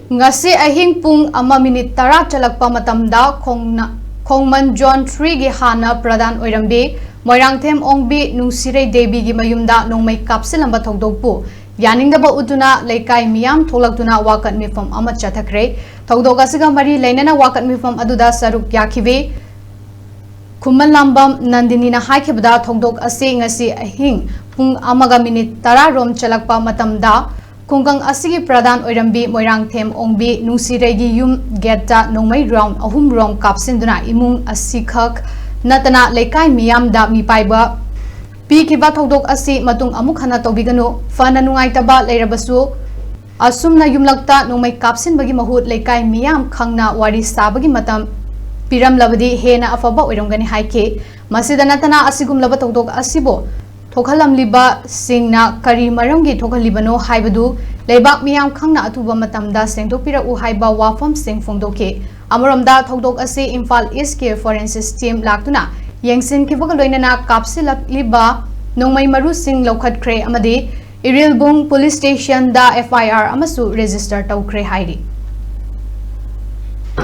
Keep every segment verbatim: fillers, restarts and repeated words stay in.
ꯉꯁꯤ ꯑꯍꯤꯡ ꯄꯨꯡ ꯑꯃ ꯃꯤꯅꯤꯠ ꯇꯔꯥ ꯆꯠꯂꯛꯄ ꯃꯇꯝꯗ ꯈꯣꯡꯅ-, ꯈꯣꯡꯃꯟ ꯖꯣꯟ ꯊ꯭ꯔꯤꯒꯤ ꯍꯥꯟꯅ ꯄ꯭ꯔꯙꯥꯟ ꯑꯣꯏꯔꯝꯕꯤ ꯃꯣꯏꯔꯥꯡꯊꯦꯝ ꯑꯣꯡꯕꯤ ꯅꯨꯡꯁꯤꯔꯩ ꯗꯦꯕꯤꯒꯤ ꯃꯌꯨꯝꯗ ꯅꯣꯡꯃꯩ ꯀꯥꯞꯁꯤꯜꯂꯝꯕ ꯊꯧꯗꯣꯛꯄꯨ ꯌꯥꯅꯤꯡꯗꯕ ꯎꯠꯇꯨꯅ ꯂꯩꯀꯥꯏ ꯃꯤꯌꯥꯝ ꯊꯣꯛꯂꯛꯇꯨꯅ ꯋꯥꯀꯠ ꯃꯤꯐꯝ ꯑꯃ ꯆꯠꯊꯈ꯭ꯔꯦ꯫ ꯊꯧꯗꯣꯛ ꯑꯁꯤꯒ ꯃꯔꯤ ꯂꯩꯅꯅ ꯋꯥꯀꯠ ꯃꯤꯐꯝ ꯑꯗꯨꯗ ꯁꯔꯨꯛ ꯌꯥꯈꯤꯕꯤ ꯈꯨꯃꯟ ꯂꯥꯝꯕꯝ ꯅꯟꯗꯤꯅꯤꯅ ꯍꯥꯏꯈꯤꯕꯗ, ꯊꯧꯗꯣꯛ ꯑꯁꯤ ꯉꯁꯤ ꯑꯍꯤꯡ ꯄꯨꯡ ꯑꯃꯒ ꯃꯤꯅꯤꯠ ꯇꯔꯥ ꯔꯣꯝ ꯆꯠꯂꯛꯄ ꯃꯇꯝꯗ ꯈꯨꯡꯒꯪ ꯑꯁꯤꯒꯤ ꯄ꯭ꯔꯙꯥꯟ ꯑꯣꯏꯔꯝꯕꯤ ꯃꯣꯏꯔꯥꯡꯊꯦꯝ ꯑꯣꯡꯕꯤ ꯅꯨꯡꯁꯤꯔꯩꯒꯤ ꯌꯨꯝ ꯒꯦꯠꯇ ꯅꯣꯡꯃꯩ ꯔꯥꯎꯟ ꯑꯍꯨꯝ ꯔꯣꯝ ꯀꯥꯞꯁꯤꯟꯗꯨꯅ ꯏꯃꯨꯡ ꯑꯁꯤꯈꯛ ꯅꯠꯇꯅ ꯂꯩꯀꯥꯏ ꯃꯤꯌꯥꯝꯗ ꯃꯤꯄꯥꯏꯕ ꯄꯤꯈꯤꯕ ꯊꯧꯗꯣꯛ ꯑꯁꯤ ꯃꯇꯨꯡ ꯑꯃꯨꯛ ꯍꯟꯅ ꯇꯧꯕꯤꯒꯅꯨ꯫ ꯐꯅ ꯅꯨꯡꯉꯥꯏꯇꯕ ꯂꯩꯔꯕꯁꯨ, ꯑꯁꯨꯝꯅ ꯌꯨꯝꯂꯛꯇ ꯅꯣꯡꯃꯩ ꯀꯥꯞꯁꯤꯟꯕꯒꯤ ꯃꯍꯨꯠ ꯂꯩꯀꯥꯏ ꯃꯤꯌꯥꯝ ꯈꯪꯅ ꯋꯥꯔꯤ ꯁꯥꯕꯒꯤ ꯃꯇꯝ ꯄꯤꯔꯝꯂꯕꯗꯤ ꯍꯦꯟꯅ ꯑꯐꯕ ꯑꯣꯏꯔꯝꯒꯅꯤ ꯍꯥꯏꯈꯤ꯫ ꯃꯁꯤꯗ ꯅꯠꯇꯅ, ꯑꯁꯤꯒꯨꯝꯂꯕ ꯊꯧꯗꯣꯛ ꯑꯁꯤꯕꯨ ꯊꯣꯛꯍꯜꯂꯝꯂꯤꯕꯁꯤꯡꯅ ꯀꯔꯤ ꯃꯔꯝꯒꯤ ꯊꯣꯛꯍꯜꯂꯤꯕꯅꯣ ꯍꯥꯏꯕꯗꯨ ꯂꯩꯕꯥꯛ ꯃꯤꯌꯥꯝ ꯈꯪꯅ ꯑꯊꯨꯕ ꯃꯇꯝꯗ ꯁꯦꯡꯗꯣꯛꯄꯤꯔꯛꯎ ꯍꯥꯏꯕ ꯋꯥꯐꯝꯁꯤꯡ ꯐꯣꯡꯗꯣꯛꯈꯤ꯫ ꯑꯃꯔꯣꯝꯗ, ꯊꯧꯗꯣꯛ ꯑꯁꯤ ꯏꯝꯐꯥꯜ ꯏꯁꯀꯤ ꯐꯣꯔꯦꯟꯁꯤꯛ ꯇꯤꯝ ꯂꯥꯛꯇꯨꯅ ꯌꯦꯡꯁꯤꯟꯈꯤꯕꯒ ꯂꯣꯏꯅꯅ ꯀꯥꯞꯁꯤꯜꯂꯛꯂꯤꯕ ꯅꯣꯡꯃꯩ ꯃꯔꯨꯁꯤꯡ ꯂꯧꯈꯠꯈ꯭ꯔꯦ ꯑꯃꯗꯤ ꯏꯔꯤꯜꯕꯨꯡ ꯄꯨꯂꯤꯁ ꯁ꯭ꯇꯦꯁꯟꯗ ꯑꯦꯐ ꯑꯥꯏ ꯑꯥꯔ ꯑꯃꯁꯨ ꯔꯦꯖꯤꯁꯇꯔ ꯇꯧꯈ꯭ꯔꯦ ꯍꯥꯏꯔꯤ꯫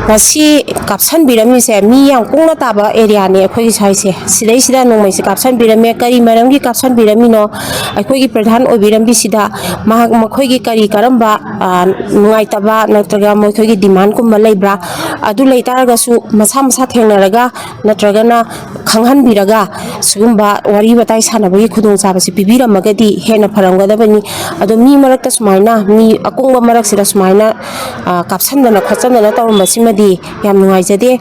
ꯉꯁꯤ ꯀꯥꯞꯁꯟꯕꯤꯔꯝꯃꯤꯁꯦ ꯃꯤ ꯌꯥꯝ ꯀꯨꯡꯅ ꯇꯥꯕ ꯑꯦꯔꯤꯌꯥꯅꯦ ꯑꯩꯈꯣꯏꯒꯤ ꯁ꯭ꯋꯥꯏꯁꯦ꯫ ꯁꯤꯗꯩꯁꯤꯗ ꯅꯣꯡꯃꯩꯁꯦ ꯀꯥꯞꯁꯟꯕꯤꯔꯝꯃꯦ꯫ ꯀꯔꯤ ꯃꯔꯝꯒꯤ ꯀꯥꯞꯁꯟꯕꯤꯔꯝꯃꯤꯅꯣ? ꯑꯩꯈꯣꯏꯒꯤ ꯄ꯭ꯔꯙꯥꯟ ꯑꯣꯏꯕꯤꯔꯝꯕꯤꯁꯤꯗ ꯃꯍꯥꯛ, ꯃꯈꯣꯏꯒꯤ ꯀꯔꯤ ꯀꯔꯝꯕ, ꯑ, ꯅꯨꯡꯉꯥꯏꯇꯕ ꯅꯠꯇ꯭ꯔꯒ ꯃꯈꯣꯏꯒꯤ ꯗꯤꯃꯥꯟꯒꯨꯝꯕ ꯂꯩꯕ꯭ꯔꯥ? ꯑꯗꯨ ꯂꯩꯇꯥꯔꯒꯁꯨ ꯃꯁꯥ ꯃꯁꯥ ꯊꯦꯡꯅꯔꯒ ꯅꯠꯇ꯭ꯔꯒꯅ ꯈꯪꯍꯟꯕꯤꯔꯒ ꯁꯤꯒꯨꯝꯕ ꯋꯥꯔꯤ ꯋꯥꯇꯥꯏ ꯁꯥꯟꯅꯕꯒꯤ ꯈꯨꯗꯣꯡꯆꯥꯕꯁꯤ ꯄꯤꯕꯤꯔꯝꯃꯒꯗꯤ ꯍꯦꯟꯅ ꯐꯔꯝꯒꯗꯕꯅꯤ꯫ ꯑꯗꯣ ꯃꯤ ꯃꯔꯛꯇ ꯁꯨꯃꯥꯏꯅ, ꯃꯤ ꯑꯀꯨꯡꯕ ꯃꯔꯛꯁꯤꯗ ꯁꯨꯃꯥꯏꯅ, ꯑ, ꯀꯥꯞꯁꯟꯗꯅ ꯈꯣꯠꯆꯟꯗꯅ ꯇꯧꯔꯝꯕꯁꯤꯃꯗꯤ ꯌꯥꯝ ꯅꯨꯡꯉꯥꯏꯖꯗꯦ꯫